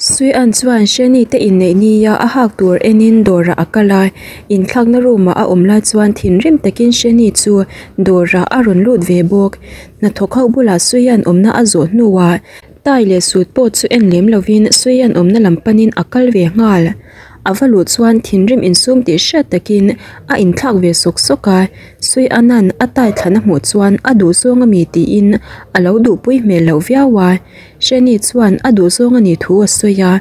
Suian chuan Sheni te inneih nia a hak tur enin dawrah a kal a, inthlakna room ah a awm lai chuan thinrim takin Sheni chu dawrah a rawn lut ve bawk. Hnathawk ho bulah Suian awmna a zawh hnuah tie leh suit pawh chu en lem lovin Suian awmna lam panin a kal ve nghal. A va luh chuan thinrim insum tih hriat takin a inthlak ve sawk sawk a, Suianan a tie thlan a hmuh chuan a duhzawng a mi tiin a lo duhpui hmel loh viau a. Sheni chuan a duhzawng a nih thu a sawi a,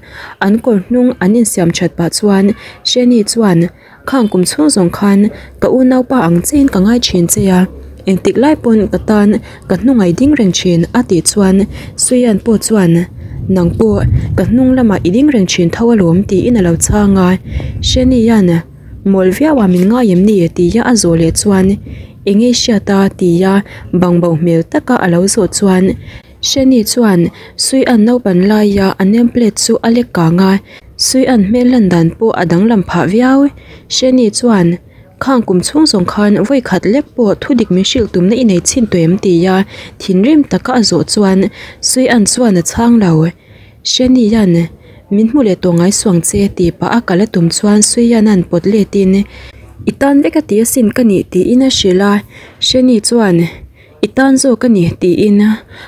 an kawr hnung an insiam that pah chuan Sheni chuan, Khang kum chhung zawng khan ka unaupa ang chiin ka ngai thin che a, engtik lai pawn ka tan ka hnungai ding reng thin a tih chuan Suian pawh chuan, Nang pawh ka hnung lamah i ding reng thin tho alawm tiin a lo chhang a, Sheni-a'n mawl viau a min ngai em ni tia a zawh leh chuan, Enge i hriat a? tia bangbo hmel taka a lo zawh chuan, Sheni chuan Suian naupan laia a name plate chu a lek kang a, Suian hmel lan dan pawh a danglam phah viau. Sheni chuan, Khang kum chhung zawng khan vawi khat lek pawh thudik min hrilh tumna i nei chhin tawh em? tia thinrim taka a zawh chuan Suian chuan a chhang lo. Sheni-a'n, Min hmu leh tawh ngai suang che tih pah a kal a tum chuan Suian-a'n pawt letin, I tan vek a ti asin ka nih tiin a hrilh a. Sheni chuan. I tan zawk a ni, tiin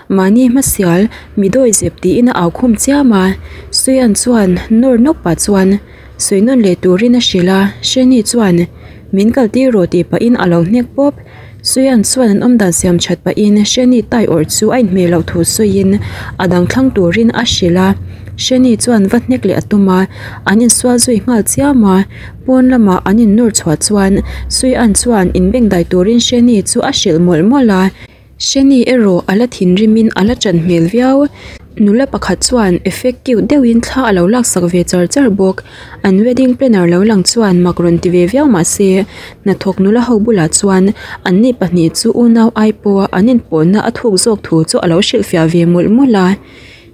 mahni hmasial mi dawi zep tiin a au khum chiam a. Suian chuan nawr nawk pah chuan sawi nawn leh turin a hrilh a, Sheni chuan min kal tir rawh tih pahin a lo hnek pawp. Suian chuan an awmdan siam that pahin Sheni tai awrh chu a inhmeh loh thu sawiin a dang thlang turin a hrilh a. Sheni chuan va hnek leh a tum a, an insual zui nghal chiam a. Pawn lamah an innawr chhuah chuan Suian chuan inbengdai turin Sheni chu a hrilh mawlh mawlh a, Sheni erawh a la thinrimin a la ṭan hmel viau. Nula pakhat chuan effect cute deuhin thla a lo laksak ve char char bawk. An wedding planner lo lang chuan mak rawn ti ve viau mah se, hnathawk nula ho bulah chuan anni pahnih chu unau ai pawha an inpawhna a thuk zawk thu chu a lo hrilhfiah ve mawlh mawlh a.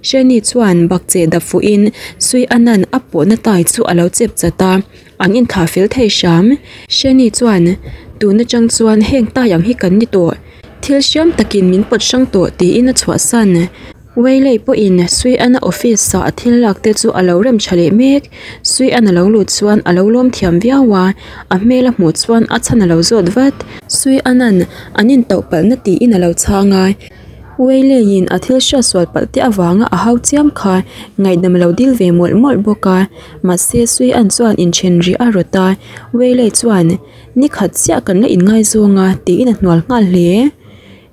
Sheni chuan bakcheh dap fuhin Sui Anan a pawhna tai chu a lo chep chat a, an inthlah fel thei hram. Sheni chuan, Tun atang chuan heng tai ang hi kan ni tawh, thil hriam takin min pawt hrang tawh tiin a chhuahsan. Weilei pawhin Sui Ana office ah a thil lak te chu a lo rem tha leh mek. Sui Ana lo lut chuan a lo lawm thiam viau a, a hmel a hmuh chuan a chhan a lo zawt vat. Sui Anan an intauh palhna tiin a lo chhang a. Weilei-in a thil hriat sual palh te avanga a hau chiam kha ngaihdam lo dil ve mawlh mawlh bawk a, mahse Suian chuan inthen rih a rawt a, Weilei chuan, Ni khat chiah kan la inngaizawng a, tiin a hnual nghal hle.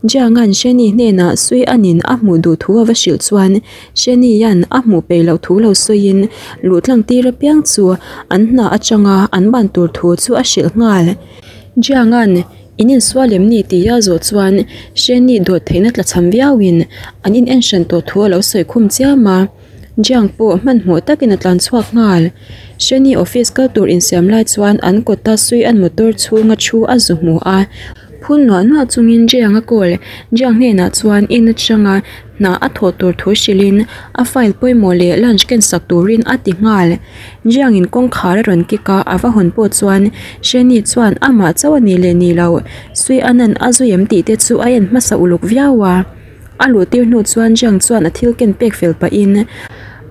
Jiang-a'n Sheni hnenah Suian-in a hmuh duh thu a va hrilh chuan Sheni-a'n a hmuh peih loh thu lo sawiin luh tlang tir apiang chu an hna atanga an ban tur thu chu a hrilh nghal. Jiang-a'n In insual em ni tih a zawh chuan Sheni dawt theihna tla cham viauin an in en hran tawh thu a lo sawi khum chiam a, Jiang pawh hmanhmawh takin a tlan chhuak nghal. Sheni office kal tur insiam lai chuan an kawta sui an motor chhunga thu a zu hmu a, phun nuah nuah chungin Jiang a call. Jiang hnenah chuan in atanga hna a thawh tur thu hrilhin a file pawimawh leh lunch ken sak turin a ti nghal. Jiangin kawngkhar a rawn kik a, a va hawn pawh chuan Sheni chuan amah chauh a nih leh nih loh Sui Anan a zui em tih te chu a en hmasa uluk viau a. A luh tir hnu chuan Jiang chuan a thil ken pek fel pahin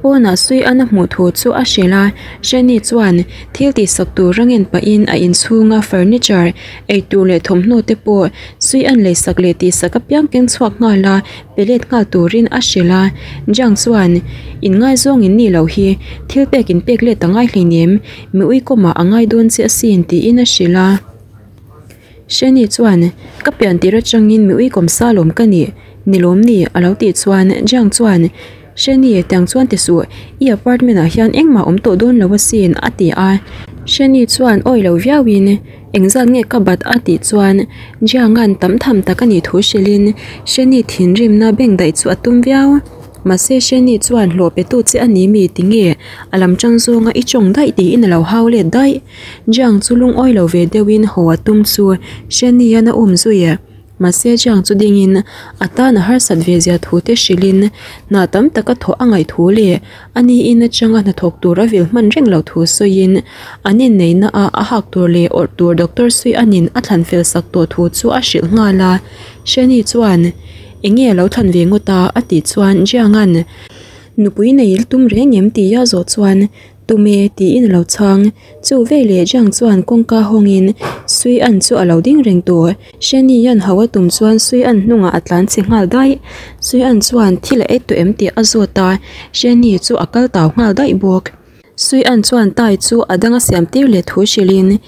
pawnah Sui An a hmuh thu chu a hrilh a, Sheni chuan thil tihsak tur a ngen pahin a inchhunga furniture, eitur leh thawmhnaw te pawh Sui An leisak leh tihsak apiang keng chhuak nghal a. Pe let nghal turin a hrilh a, Jiang chuan, Inngaizawng in nih loh hi, thil pek in pek let a ngai hleinem, mi uikawmah a ngai dawn che asin tiin a hrilh a. Sheni chuan, Ka pian tir atangin mi uikawm sa lawm ka nih, ni lawm ni? a lo tih chuan Jiang chuan, Sheni, tiang chuan ti suh, i apartment ah hian engmah awm tawh dawn lo asin a ti a. Sheni chuan awi lo viauin, Engzat nge ka bat a tih chuan Jianga'n tam tham tak a nih thu hrilhin Sheni thinrimna bank daih chu a tum viau. Mahse Sheni chuan hlawh petu che a ni mi ti nge a lam tang zawnga i tawng daih tiin a lo hau let daih. Jiang chu lungawi lo ve deuhin haw a tum chu Sheni-a'n a um zui. Mahse Jiang chu dingin a tan a harsat ve zia thu te hrilhin hna tam taka thawh a ngaih thu leh a niin atanga hnathawk tur a vil hman reng loh thu sawiin an inneihna ah a hak tur leh awrh tur Doctor Sui Anin a thlan fel sak tawh thu chu a hrilh nghal a. Sheni chuan, Enge a lo thlan ve ngawt a? a tih chuan Jiang-a'n. Nupui nei i tum reng em tia zawh chuan Tum e tiin a lo chhang. Chu veleh Zhang chuan kawngka hawngin Sui An chu a lo ding reng tawh. Shani an hau a tum chuan Sui An hnungah a tlan chhe nghal daih. Sui An chuan thil a ei tawh em tih a zawt a, Shani chu a kal tau nghal daih bawk. Sui An chuan Tai chu a dang a siam tir leh thu hrilhin,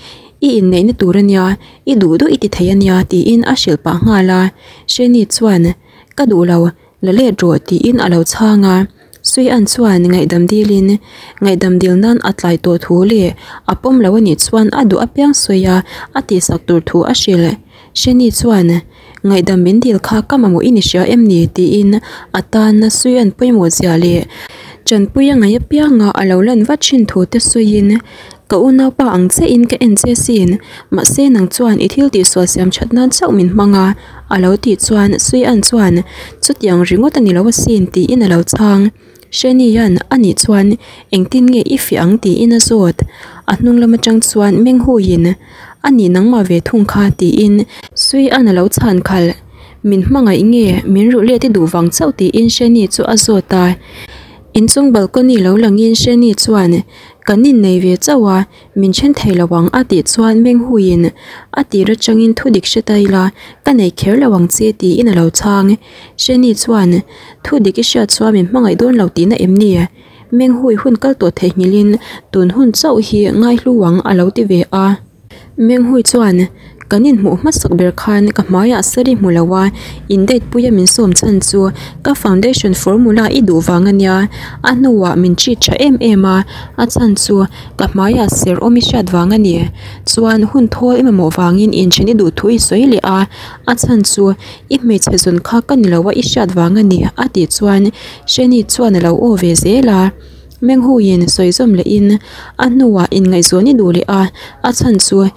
I inneihna tur a nia, i duh duh i ti thei a nia tiin a hrilh pah nghal a. Shani chuan, Ka duh lo, La let rawh tiin a lo chhang a. Suian chuan ngaihdam dilin ngaihdam dil nan a tlai tawh thu leh a pawm lo anih chuan a duh apiang sawi a, a tihsak tur thu a hrilh. Sheni chuan ngaihdam min dil kha ka mamawh i ni hria em ni tiin a tana Suian pawimawh zia leh tanpui a ngaih apianga a lo lan vat thin thu te sawiin Ka unaupa ang chiahin ka en che sin, mahse nang chuan i thil tihsual siam that nan chauh min hmang a, a lo tih chuan Suian chuan chutiang ringawt a ni lo asin tiin a lo chhang. Shenian a nih chuan engtin nge i fiah ang tiin a zawt. A hnung lam atang chuan meng huiin a nih nangmah ve thung kha tiin Suian a lo chhan khalh. Min hmangaih nge min ruh let i duh vang chauh tiin Sheni chu a zawt a. Inchung balcony lo langin Sheni chuan Kan innei ve chauh a, min then thei lo ang a tih chuan meng huiin a tir atangin thu dik hre ta ila, ka nei kher lo ang che tiin a lo chhang. Sheni chuan thu dik i hriat chuan min hmangaih dawn lo tihna em ni? Meng hui hun kal tawh theihnghilhin tun hun chauh hi ngaihlu ang a lo ti ve a. Menghui chuan, Kan inhmuh hmasak ber khan ka hmaiah sari hmu lo a, in date puia min sawm chhan chu ka foundation formula i duh vang a nia, a hnuah min treat tha em em a, a chhan chu ka hmaiah ser awm i hriat vang a ni. Chuan hun thawl i mamawh vangin inthen i duh thu i sawi leh a, a chhan chu i hmeichhe zawn kha ka ni lo a i hriat vang a ni a tih chuan Sheni chuan a lo aw ve zel a. Menghuiin sawi zawm lehin a hnuah inngaihzawn i duh leh a, a chhan chu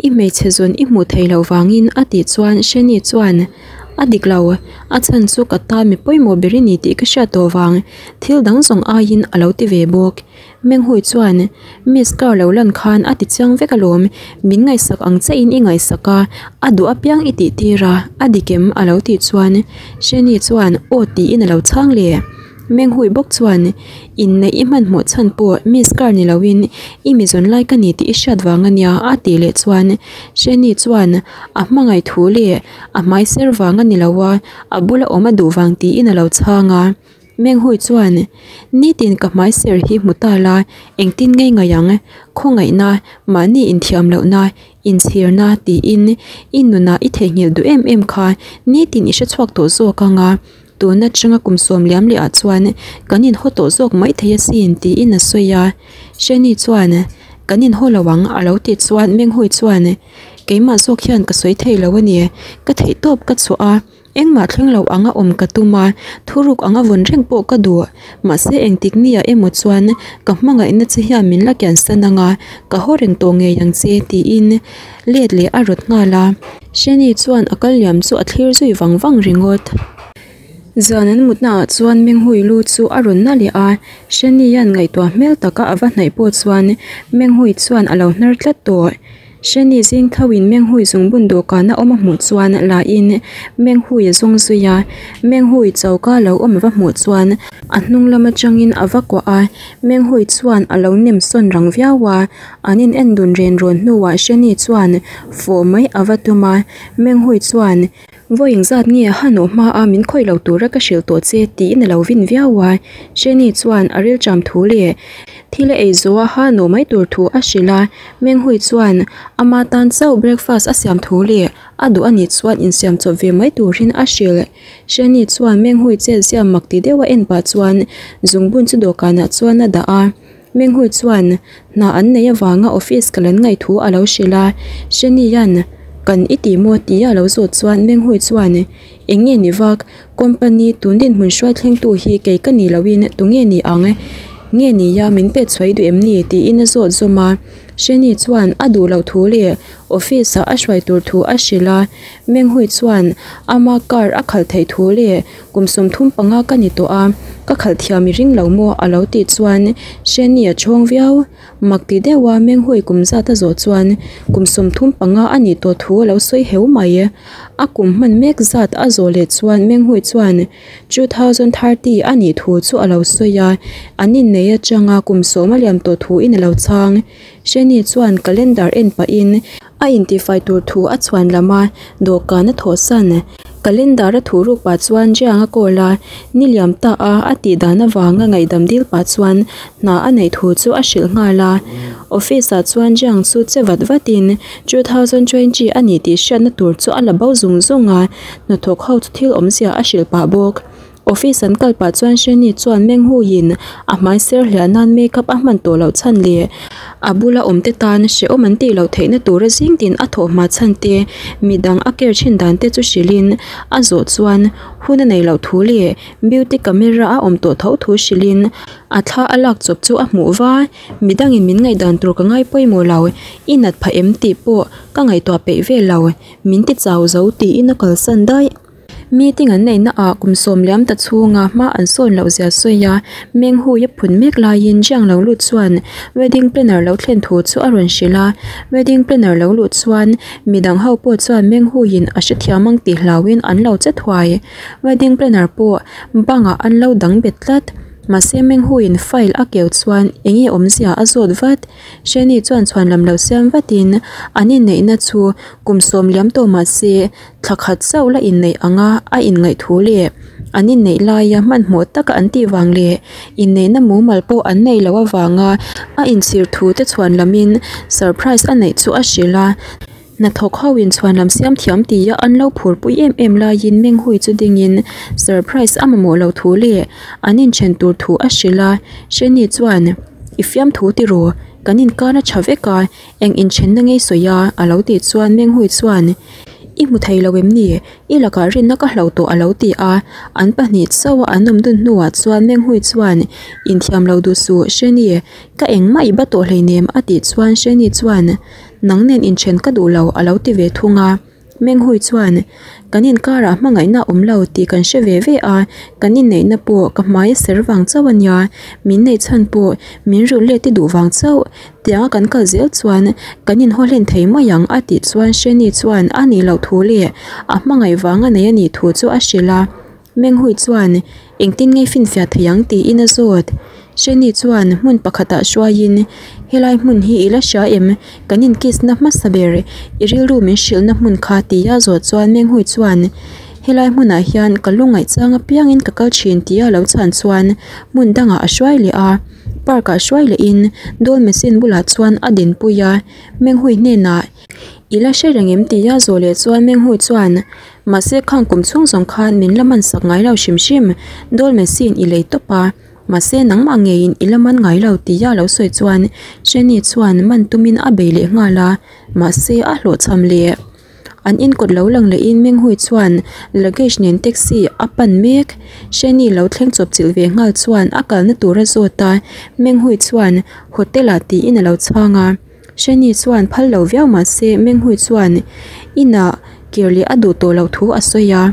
i hmeichhe zawn i hmuh theih loh vangin a tih chuan Sheni chuan a dik lo, a chhan chu ka tan mi pawimawh ber i ni tih ka hriat tawh vang thil dang zawng aiin a lo ti ve bawk. Menghui chuan Miss car lo lan khan a ti chiang vek alawm, min ngaihsak ang chiahin i ngaihsak a, a duh apiang i tih tir a, a dik em a lo tih chuan Sheni chuan aw tiin a lo chhang leh. Menghui bawk chuan, Inneih i hmanhmawh chhan pawh Miss Car ni loin i mi zawn lai ka ni tih i hriat vang a nia a tih leh chuan Sheni chuan a hmangaih thu leh a hmai ser vang a ni lo a, a bula awm a duh vang tiin a lo chhang a. Menghui chuan, Nitin ka hmai ser hi hmu ta la, engtin ngei ngaih ang? Khawngaihna, mahni inthiam lohna, inchhirna tiin i nunah i theihnghilh duh em em kha nitin i hrechhuak tawh zawk ang a. Tun atanga kum sawm liam leh ah chuan kan inhaw tawh zawk mai thei asin tiin a sawi a. Sheni chuan kan inhaw lo ang a lo tih chuan Menghui chuan keimah zawk hian ka sawi thei lo a ni. Ka theih tawp ka chhuah a, engmah thleng lo anga awm ka tum a, thuruk anga vawn reng pawh ka duh. Mahse engtik ni ah emaw chuan ka hmangaihna che hian min la kiansan anga ka haw reng tawh ngei ang che tiin let leh a rawt nghal a. Sheni chuan a kal liam chu a thlir zui vang vang ringawt. Zan an mutna ah chuan Menghui lu chu a rawn na leh a, Sheni hian ngaihtuah hmel taka a va hnaih pawh chuan Menghui chuan a lo hnar tlat tawh. Sheni zing tho in Menghui zungbun dawhkan a awm a hmuh chuan la in Menghui a zawng zui a, Menghui choka lo awm a va hmuh chuan a hnung lam atangin a va kuah a, Menghui chuan a lo nem sawn rang viau a, An in en dun ren rawn hnuah Sheni chuan fawh mai a va tum a, Menghui chuan, Vawi engzat nge a hanawh hma a min khawih lo tura ka hrilh tawh che tiin a lo vin viau a. Sheni chuan a rilṭam thu leh thil a ei zawh a hanawh mai tur thu a hrilh a, Menghui chuan ama tan chauh breakfast a siam thu leh a duh a nih chuan insiam chawp ve mai turin a hrilh. Sheni chuan Menghui chet ziah mak ti deuh a en pah chuan zungbun chu dawhkanah chuan a dah a. Menghui chuan hna an neih avanga office ka lan ngaih thu a lo hrilh a, Shenian kan i tih maw tia a lo zawt chuan Menghui chuan eng nge ni vak, company tun dinhmun hruai thlengtu hi kei ka ni loin tunge ni ang, nge nia min pet chhuai duh em ni tiin a zawt zawm a, Sheni chuan a duh loh thu leh office ah a hruai tur thu a hrilh a, Menghui chuan ama car a khalh theih thu leh kum 35 ka ni tawh a, ka khalh thiam i ring lo maw a lo tih chuan Sheni a chhawng viau. Mak ti deuh a Menghui kum zat a zawh chuan kum 35 a nih tawh thu a lo sawi heu mai. A kum hman mek zat a zawh leh chuan Menghui chuan 2030 a nih thu chu a lo sawi a, an inneih atanga kum 10 a liam tawh thu in a lo chhang. Sheni chuan calendar en pahin a intifai tur thu a chhuan lam a, dawhkan a thawhsan. Calendar a thu ruk pah chuan Jiang a call a, ni liam ta a a tih dan avanga ngaihdam dil pah chuan hna a neih thu chu a hrilh nghal a. Office ah chuan Jiang chu che vat vatin 2020 a ni tih hriatna tur chu a la bo zung zung a, hnathawk ho chu thil awmzia a hrilh pah bawk. Office an kal pah chuan Sheni chuan Menghuiin a hmai ser hliah nan makeup a hman tawh loh chhan leh a bula awm te tan hrehawm an tih loh theihna tura zing tin a thawh hma chhan te, midang a care thin dan te chu hrilhin a zawh chuan hun a nei loh thu leh beauty camera a awm tawh tho thu hrilhin a thla a lak chawp chu a hmuh va, midangin min ngaihdan tur ka ngai pawimawh lo, i nat phah em tih pawh ka ngaihtuah peih vel lo, min ti chau zo tiin a kalsan daih. Meeting an neihna ah kum 10 liam ta chhunga hma an sawn loh zia sawi a, Menghui a phun mek laiin Jiang lo lut chuan wedding planner lo thlen thu chu a rawn hrilh a, wedding planner lo lut chuan midang ho pawh chuan Menghuiin a hrethiam ang tih hlauhin an lo che thuai. Wedding planner pawh bangah an lo dang bet tlat. Mahse Menghuiin file a keu chuan enge awmzia a zawt vat. Sheni chuan chhuan lam lo siam vatin an inneihna chu kum 10 liam tawh mahse thla khat chauh la inneih anga a inngaih thu leh an inneih laia hmanhmawh taka an tih vang leh inneihna mumal pawh an nei lo avanga a inchhir thu te chhuan lamin surprise a neih chu a hrilh a. Hnathawk ho in chhuan lam siam thiam tia an lo phurpui em em laiin Menghui chu dingin surprise a mamawh lo thu leh an inthen tur thu a hrilh a. Sheni chuan i fiam thu tiraw kan inkar a tha vek a, eng inthenna ngei sawi a a lo tih chuan Menghui chuan i hmu thei lo em ni, i lakah rinna ka hlo tawh a lo ti a. An pahnih chauh a an awm dun hnuah chuan Menghui chuan inthiam lo duh suh Sheni, ka engmah i ba tawh hleinem a tih chuan Sheni chuan nang nen inthen ka duh lo a lo ti ve thung a. Menghui chuan kan inkarah hmangaihna awm lo tih kan hre ve ve a, kan inneihna pawh ka hmai a ser vang chauh a nia, min neih chhan pawh min rulh let i duh vang chauh, tianga kan kal zel chuan kan inhaw hlen thei mai ang a tih chuan Sheni chuan a nih loh thu leh a hmangaih vang a nei a nih thu chu a hrilh a. Menghui chuan engtin nge finfiah thei ang tiin a zawt. Sheni chuan hmun pakhatah hruaiin helai hmun hi i la hria em, kan inkiss na hmasa ber i rilru min hrilhna hmun kha tia zawh chuan Menghui chuan helai hmunah hian ka lungngaih chang apiangin ka kal thin tia lo chhan chuan hmun dangah a hruai leh a, park ah hruai lehin dawl machine bulah chuan a dinpui a, Menghui hnenah i la hre reng em tia zawh leh chuan Menghui chuan mahse khang kum chhung zawng khan min la man sak ngai lo hrim hrim, dawl machine i lei tawp a, mahse nangmah ngeiin i la man ngai lo tia lo sawi chuan Sheni chuan man tumin a bei leh nghal a, mahse a hlawhchham leh. An inkawt lo lang lehin Menghui chuan luggage nen taxi a pan mek. Sheni lo thleng chawp chilh ve nghal chuan a kalna tur a zawt a, Menghui chuan hotel ah tiin a lo chhang a. Sheni chuan phal lo viau mahse Menghui chuan inah kir leh a duh tawh loh thu a sawi a.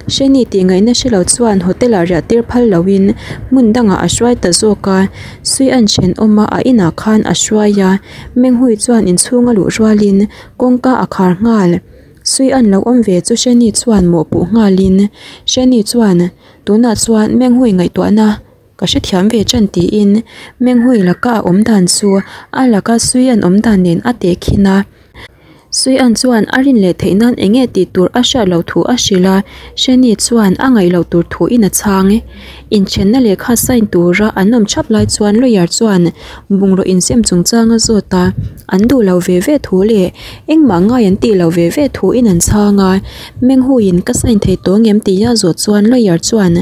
Sheni tih ngaihna hre lo chuan hotel ah riah tir phal loin hmun dangah a hruai ta zawk a, sui an then awm a a inah khan a hruai a. Menghui chuan inchhung a luh rualin kawngka a khar nghal. Sui an lo awm ve chu Sheni chuan mawhpuh nghalin Sheni chuan tunah chuan Menghui ngaihtuahna ka hrethiam ve ṭan tiin Menghui laka a awm dan chu a laka sui an awm dan nen a tehkhin a. Sui an chuan a rin leh theih nan enge tih tur a hriat loh thu a hrilh a, Sheni chuan a ngaih loh tur thu in a chhang. Inthenna lehkha sign tura an awm thap lai chuan lawyer chuan bungraw insem chungchang a zawt a, an duh lo ve ve thu leh engmah ngai an tih loh ve ve thu in an chhang a. Menghuiin ka sign thei tawh ngem tia zawh chuan lawyer chuan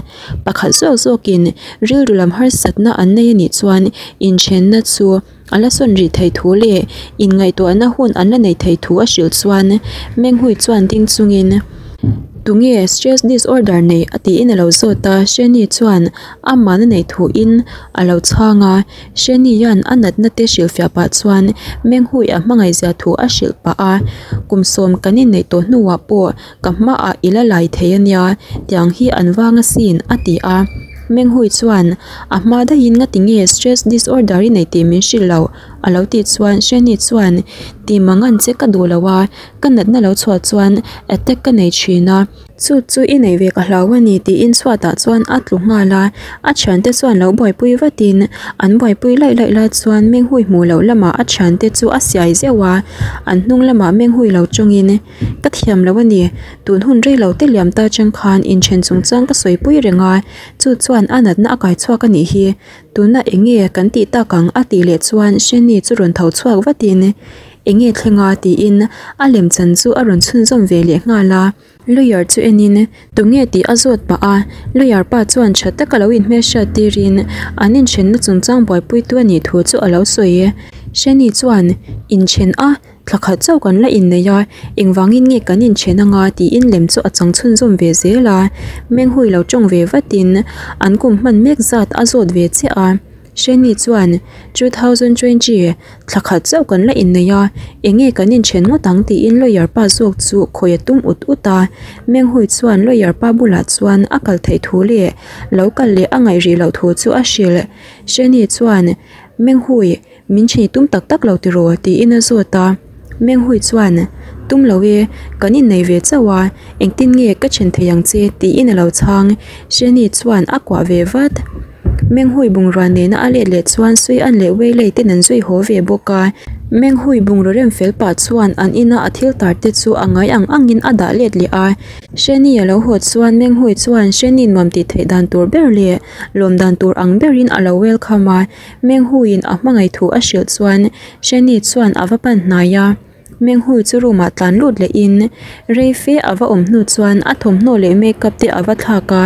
pakhat zawk zawkin rilru lam harsatna an nei anih chuan inthenna chu a la sawn rih thei thu leh inngaihtuahna hun an la nei thei thu a hrilh chuan Menghui chuan ding chungin. Tunge stress disorder nei a tiin a lo zawt a, Shani chuan aman a neih thuin a lo chhang a, Shani hian a natna te hrilhfiah pah chuan Menghui a hmangaihzia thu a hrilh pah a, kum sawm kan inneih tawh hnuah pawh ka hmaah i la lai thei a nia, tiang hi an vang asin a ti a. Menghui chuan a hma daihin ngati nge stress disorder i nei tih min hrilh loh a lo tih chuan Shani chuan ti mangan che ka duh lo a, Ka natna lo chhuah chuan attack ka nei thin a, chu chu i nei ve ka hlau a ni tiin chhuatah chuan a tlu nghal a, a thiante chuan lo buaipui vatin an buaipui laih laih lai chuan Menghui hmuh loh lamah a thiante chu a siai zeuh a, an hnung lamah Menghui lo tawngin ka thiam lo a ni, tun hun rei lo te liam ta chang khan inthen chungchang ka sawipui reng a, chu chuan a natna a kai chhuak a nih hi, tuna eng nge kan tih tak ang a tih leh chuan Shani chu rawn tho chhuak vatin. Enge thleng a? tiin a lemchan chu a rawn chhunzawm ve leh nghal a. Lawyer chu enin, Tunge tih a zawt pah a. Lawyer pa chuan tha taka lo inhmelhriat tirin an inthenna chungchang buaipuitu a nih thu chu a lo sawi. Shani chuan, Inthen a, thla khat chauh kan la innei a, engvangin nge kan inthen anga? tiin lem chu a chang chhunzawm ve zel a. Menghui lo tawng ve vatin an kum hman mek zat a zawt ve chiah a. Shani chuan, 2020, thla khat chauh kan la innei a, enge kan inthen ngawt ang tiin lawyer pa zawk chu khawi a tum ut ut a. Menghui chuan lawyer pa bulah chuan a kal theih thu leh lo kal leh a ngaih rih loh thu chu a hrilh. Shani chuan, Menghui, min then i tum tak tak lo tiraw? tiin a zawt a. Menghui chuan, Tum lo e, kan innei ve chauh a, engtin nge ka then thei ang che? tiin a lo chhang. Shani chuan a kuah ve vat. Menghui bungrua nena a let leh chuan Suian leh Weilei ten an zui haw ve bawk a. Menghui bungraw rem fel pah chuan an ina a thil tar te chu a ngai ang angin a dah let leh a. Shani a lo haw chuan Menghui chuan Shani nuam tih theih dan tur ber leh lawm dan tur ang berin a lo welcome a. Menghuiin a hmangaih thu a hrilh chuan Shani chuan a va pan hnai a. Menghui chu room ah tlan lut leh in rei fe a va awm hnu chuan a thawmhnaw leh makeup te a va thlak a,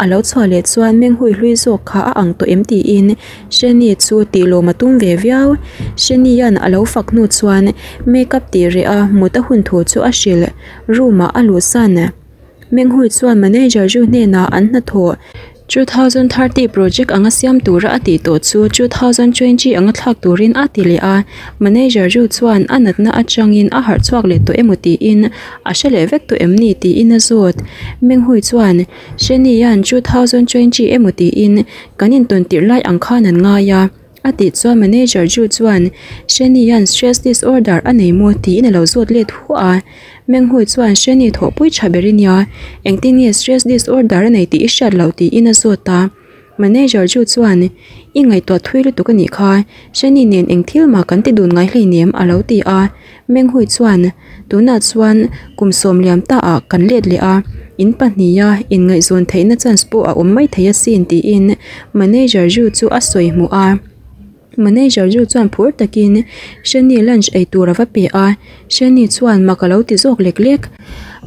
a lo chhuah leh chuan Menghui hlui zawk kha a ang tawh em tiin Shani chu tih lawm a tum ve viau. Shani hian a lo fak hnu chuan makeup tih reh a mut a hun thu chu a hrilh room ah a luhsan. Menghui chuan manager Zhu hnenah an hnathawh 2030 project anga siam tura a tih tawh chu 2020 anga thlak turin a ti leh a. Manager Zhu chuan a natna atangin a harh chhuak leh tawh emaw tiin a hre leh vek tawh em ni tiin a zawt. Menghui chuan Sheni hian 2020 emaw tiin kan intawn tirh lai ang khan an ngai a. A tih chuan manager Ju chuan Shani hian stress disorder a nei maw tiin a lo zawt let huah a. Menghui chuan Shani thawhpui tha ber i nia, engtin nge stress disorder a nei tih i hriat loh tiin a zawt a. Manager Ju chuan I ngaihtuah thui lutuk a nih kha, Shani nen eng thil mah kan ti dun ngai hleinem a lo ti a. Menghui chuan Tunah chuan kum sawm liam ta ah kan let leh a, in pahniha inngaihzawn theihna chance pawh a awm mai thei asin tiin manager Ju chu a sawi hmuh a. Manager Ju chuan phur takin Shani lunch ei tur a va pe a, Shani chuan mak a lo ti zawk lek lek.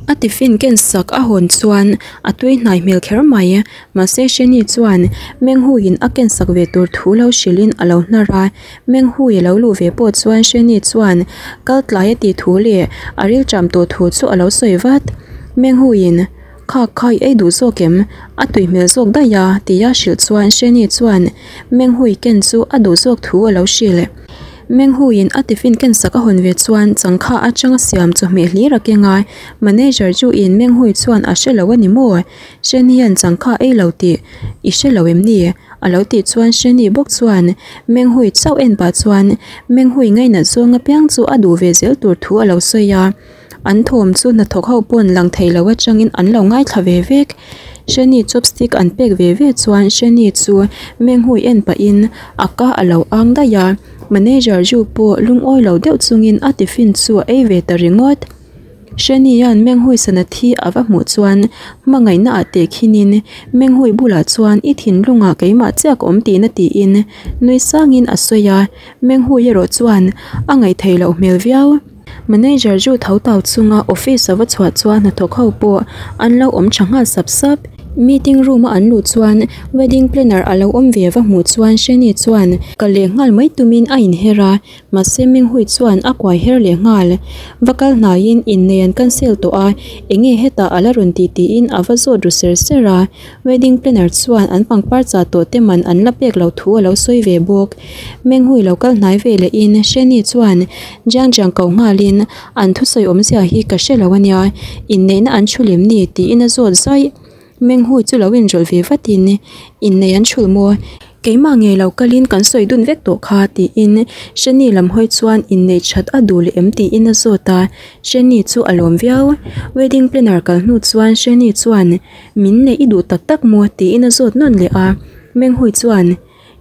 A tiffin ken sak a hawn chuan a tui hnai hmel kher mai. Mahse Shani chuan Menghuiin a ken sak ve tur thu lo hrilhin a lo hnar a, Menghui a lo luh ve pawh chuan Shani chuan kal tlai a tih thu leh a rilṭam tawh thu chu a lo sawi vat. Menghuiin, Kha kha i ei duh zawk em? A tui hmel zawk daih a, tia hrilh chuan Shani chuan Menghui ken chu a duh zawk thu a lo hrilh. Menghuiin a tiffin ken sak a hawn ve chuan changkha atanga siam chawhmeh hlir a keng a, manager chu in Menghui chuan a hre lo a ni maw? Shani hian changkha ei lo tih i hre lo em ni? A lo tih chuan Shani bawk chuan Menghui chauh en pah chuan Menghui ngainat zawng apiang chu a duh ve zel tur thu a lo sawi a. An thawm chu hnathawk ho pawn lang thei lo atangin an lo ngaithla ve vek. Shani chopstick an pek ve ve chuan Shani chu Menghui en pahin a ka a lo ang daih a. Manager Ju pawh lungawi lo deuh chungin a tiffin chu a ei ve ta ringawt. Shani hian Menghui sana thi a va hmuh chuan hmangaihna ah tehkhinin Menghui bulah chuan i thinlungah keimah chiah ka awm tihna tiin nui sangin a sawi a, Menghui erawh chuan a ngaihtheih loh hmel viau. Manager Ju tho tau chunga office a va chhuah chuan hnathawk ho pawh an lo awm tha nghal sap sap. Meeting room a an luh chuan wedding planner a lo awm ve va hmuh chuan Shani chuan kal leh nghal mai tumin a inher a, mahse Menghui chuan a kuai her leh nghal. Va kal hnaiin innei an cancel tawh a, enge hetah a la rawn tih tiin a va zawt ru ser ser a. Wedding planner chuan an pangpar chah tawh te man an la pek loh thu a lo sawi ve bawk. Menghui lo kal hnai ve lehin Shani chuan Jiang Jiang ko nghalin an thusawi awmzia hi ka hre lo ania, inneihna an thu lem ni tiin a zawt zaih. Menghu chu lo inrawlh ve vatin, Innei an thulh maw? Keimah ngei lo kalin kan sawi dun vek tawh kha, tiin Shani lam hawi chuan inneih that a duh leh em tiin a zawt a, Shani chu a lawm viau. Wedding planner kal hnu chuan Shani chuan, Min neih i duh tak tak maw? tiin a zawt nawn leh a, Menghui chuan,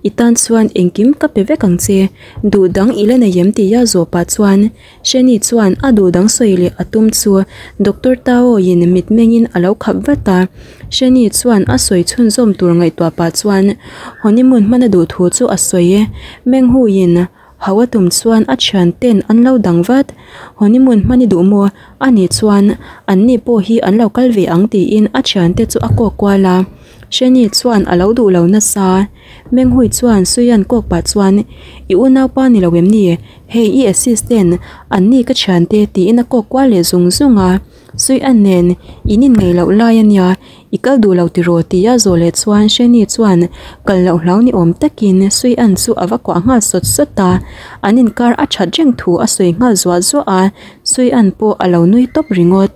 I tan chuan engkim ka pe vek ang che, duh dang i la nei em tia zawh pah chuan Shani chuan a duh dang sawi leh a tum chu Doctor Tao in mitmengin a lo khap vat a. Shani chuan a sawi chhunzawm tur ngaihtuah pah chuan honeymoon hman a duh thu chu a sawi e. Menghu in hauh a tum chuan a thian ten an lo dang vat. Honeymoon hman i duh maw? A nih chuan an ni pawh hi an lo kal ve ang tiin a thiante chu a kawk kual a. Shani chuan a lo duh lo nasa. Menghui chuan Suian kawk pah chuan, I unaupa ni lo em ni? Hei i assistant, an ni ka thiante tiin a kawk kual leh zung zung a. Suian nen in inngeih loh lai a nia, i kal duh lo tiraw tia zawh leh chuan Shani chuan kal loh hlau ni awm takin Suian chu a va kuah nghal sawt sawt a. An inkar a that reng thu a sawi nghal zuah zuah a, Suian pawh a lo nui tawp ringawt.